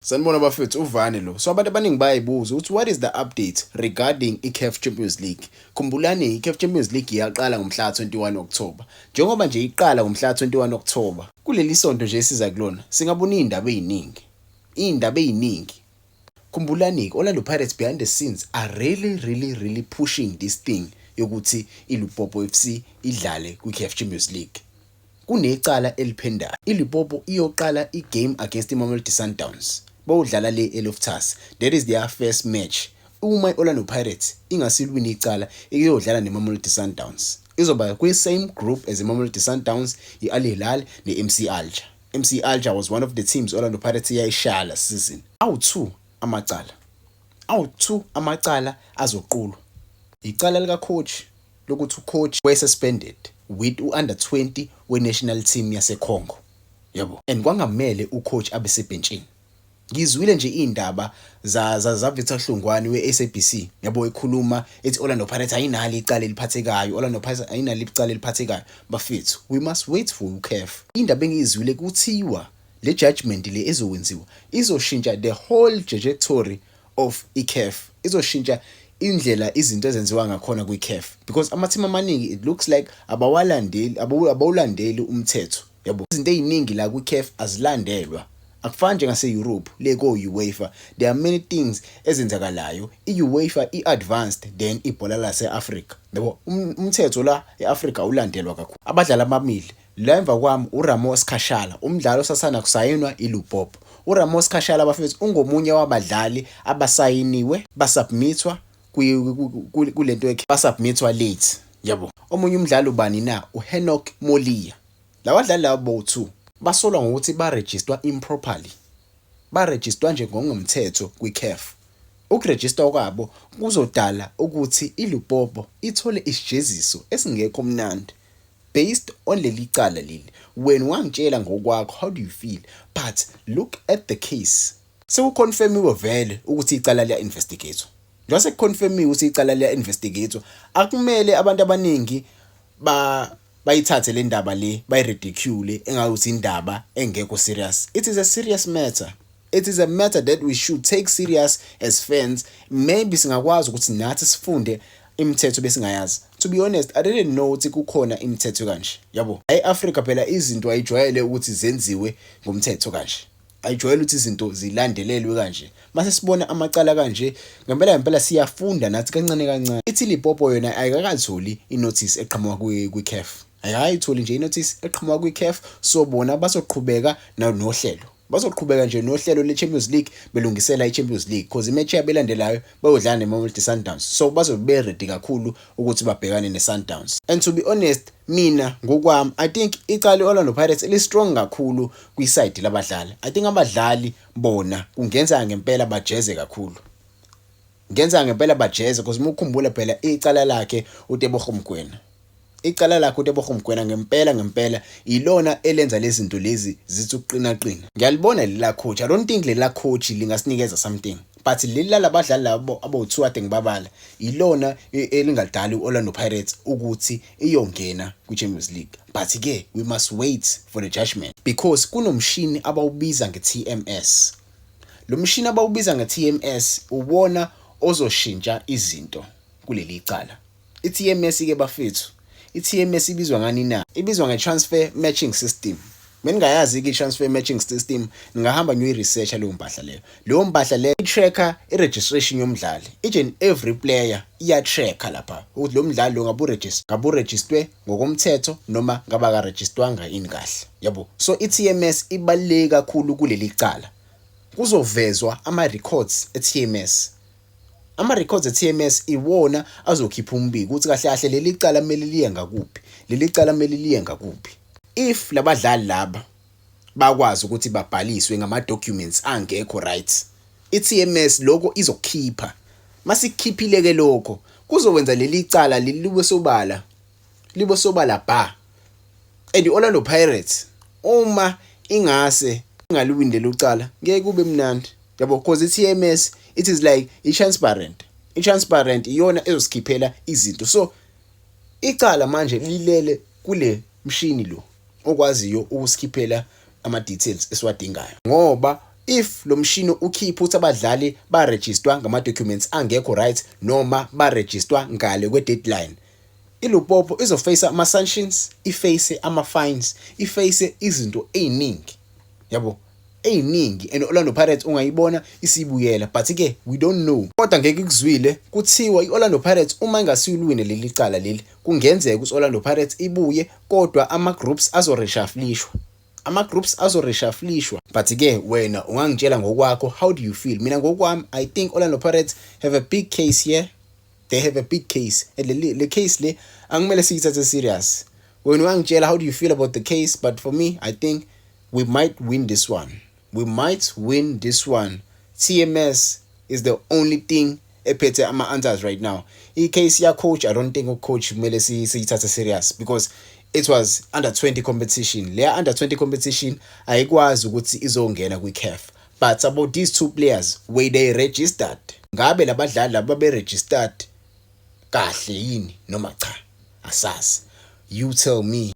Sanibona bafethu, uvane lo. So abantu abaningi bayayibuza ukuthi what is the update regarding i-CAF Champions League. Khumbulani, i-CAF Champions League iyaqala ngomhla 21 October. Njengoba nje iqala ngomhla 21 October, kuleli sonto nje esiza kulona, singabona izindaba eziningi. Izindaba eziningi. Khumbulani, Orlando Pirates behind the scenes are really, really, really pushing this thing yokuthi iLupopo FC idlale kwi-CAF Champions League. Kunecala eliphendayo. ILupopo iyoqala igame against iMamelodi Sundowns. Bawudlala le eLoftus. That is their first match. Uma iOrlando Pirates ingasilwini icala, iyodlala neMamelodi Sundowns. Izoba kwi same group as iMamelodi Sundowns, iAl Hilal neMC Alger. MC Alger was one of the teams Orlando Pirates iyayishaya last season. Awu2 amacala. Awu2 amacala azoqulwa. Icala lika coach lokuthi ucoach we suspended with u-under 20 we-national team yaseCongo. Yabo. And kwangamele ucoach abe sebhentshini. Ngizwile nje indaba za Victor Hlungwani we-SABC, yabo, ekhuluma ethi Orlando Pirates ayinalo icala eliphathekayo, Orlando Pirates ayinalo icala eliphathekayo. Bafethu, we must wait for uCAF. Indaba engiyizwile, kuthiwa le judgment le ezokwenziwa izoshintsha the whole trajectory of iCAF. Izoshintsha indlela izinto ezenziwa ngakhona kwiCAF because ama-team amaningi, it looks like abawalandeli, abawulandeli umthetho, yabo. Izinto eziningi la kwiCAF azilandelwa. Akufani njengase-Europe le ko-UEFA, there are many things ezenzakalayo. I-UEFA i-advanced than ibhola lase-Africa, yabo. Umthetho la e-Africa ulandelwa kakhulu. Abadlali abamile la emva kwami, uRamos Khashala, umdlalo osasanda kusayinwa iLupopo. URamos Khashala, bafethu, ungomunye wabadlali abasayiniwe, basubmithwa kulento, basubmithwa late, yabo. Omunye umdlali ubani na? UHenoch Molia. Labadlali laba bowu2 basolwa ngokuthi barejistwa improperly, barejistwa nje ngokungemthetho kwi-CAF. Ukurejista kwabo kuzodala ukuthi iLupopo ithole isijeziso esingekho mnandi based on leli cala leli. Wena wangitshela ngokwakho, how do you feel? But look at the case. Sekuconfirmiwe vele ukuthi icala liya investigate. Njengoba sekuconfirmiwe ukuthi icala liya investigate, akumele abantu abaningi ba bayithathe le ndaba le bayiridicule engawuthi indaba engekho serious. It is a serious matter. It is a matter that we should take serious as fans. Maybe singakwazi ukuthi nathi sifunde imithetho besingayazi. To be honest, I didn't know ukuthi kukhona imithetho kanje, yabo. EAfrica phela izinto ayijwayele ukuthi zenziwe ngomthetho kanje, ayijwayele ukuthi izinto zilandelelwe kanje. Mase sibona amacala kanje, ngempela ngempela siyafunda nathi kancane kancane. Ithi Lipopo yona ayikakatholi inotice eqhamuka kwi-CAF, ayikayitholi nje inotice eqhamuka kwi-CAF, so bona bazoqhubeka nohlelo, bazoqhubeka nje nohlelo le-Champions League, belungisela i-Champions League, because imatch yabo elandelayo bayodlala ne-Mamelodi Sundowns, so bazobe be-ready kakhulu ukuthi babhekane ne-Sundowns. And to be honest, mina ngokwami, I think icala i-Orlando Pirates li-strong kakhulu kwiside labadlali. I think abadlali bona kungenzeka ngempela bajeze kakhulu, ngenza ngempela bajeze, because uma ukhumbula phela icala lakhe uTebogo Mokoena, icala lakhe uTebogo Mokoena ngempela ngempela ilona elenza lezi zinto lezi zithi ukuqina qina. Ngiyalibona lela coach, I don't think lela coach lingasinikeza something, but leli labadlali labo abawu2 ade ngibabala ilona elingadala iOrlando Pirates ukuthi iyongena kwiChampions League. But ke we must wait for the judgment because kunomshini abawubiza ngeTMS. Lo mshini abawubiza ngeTMS ubona ozoshintsha izinto kuleli cala. iTMS ke bafethu, iTMS ibizwa ngani na? Ibizwa ngeTransfer Matching System. Meningayazi-ke i-transfer matching system, ningahamba niyoyi-research-a leyo mpahla leyo. Leyo mpahla leyo i-tracker i-registration yomdlali, each and every player iya-tracker lapha ukuthi lo mdlali lo ngabe urejistwe ngokomthetho noma ngabe akarejistwanga yini kahle, yabo. So i-TMS ibaluleke kakhulu kuleli cala. Kuzovezwa ama-records e-TMS. Ama-records e-TMS iwona azokhipha umbiko ukuthi kahle kahle leli cala kumele liye ngakuphi, leli cala kumele liye ngakuphi. If labadlali laba bakwazi ukuthi babhaliswe ngama-documents angekho right, i-TMS lokho izokukhipha. Masikukhiphile ke lokho, kuzokwenza leli cala libe sobala, libe sobala bha. And i-Orlando Pirates uma ingase ingaliwini lelo cala, ngeke kube mnandi, yabo, because i-TMS, it is like i-transparent, i-transparent iyona ezosikhiphela izinto. So icala manje lilele kule mshini lo okwaziyo ukusikhiphela ama-details esiwadingayo, ngoba If lo mshini ukhipha ukuthi abadlali barejistwa ngama-documents angekho right noma barejistwa ngale kwe-deadline, iLupopo izoface ama-sanctions, iface ama-fines, iface izinto ey'ningi yabo, ey'ningi, and Orlando Pirates ungayibona isibuyela, but-ke we don't know. Kodwa ngeke kuzwile kuthiwa i-Orlando Pirates uma ingasiyilwine leli cala leli, kungenzeka ukuthi Orlando Pirates ibuye, kodwa ama-groups azoreshufflishwa, ama-groups azoreshufflishwa. But-ke wena ungangitshela ngokwakho, how do you feel? Mina ngokwami, I think Orlando Pirates have a big case here. They have a big case, and le case le angimele siyithathe serious. Wena ungangitshela how do you feel about the case, but for me, I think we might win this one. We might win this one. TMS is the only thing ephethe ama-answers right now. I-case ya-coach, I don't think ucoach kumele siyithathe serious because it was under 20 competition. Leya under 20 competition ayikwazi ukuthi izongena kwi-CAF. But about these two players, were they registered? Ngabe labadlali laba be-registered kahle yini noma cha? Asazi. You tell me.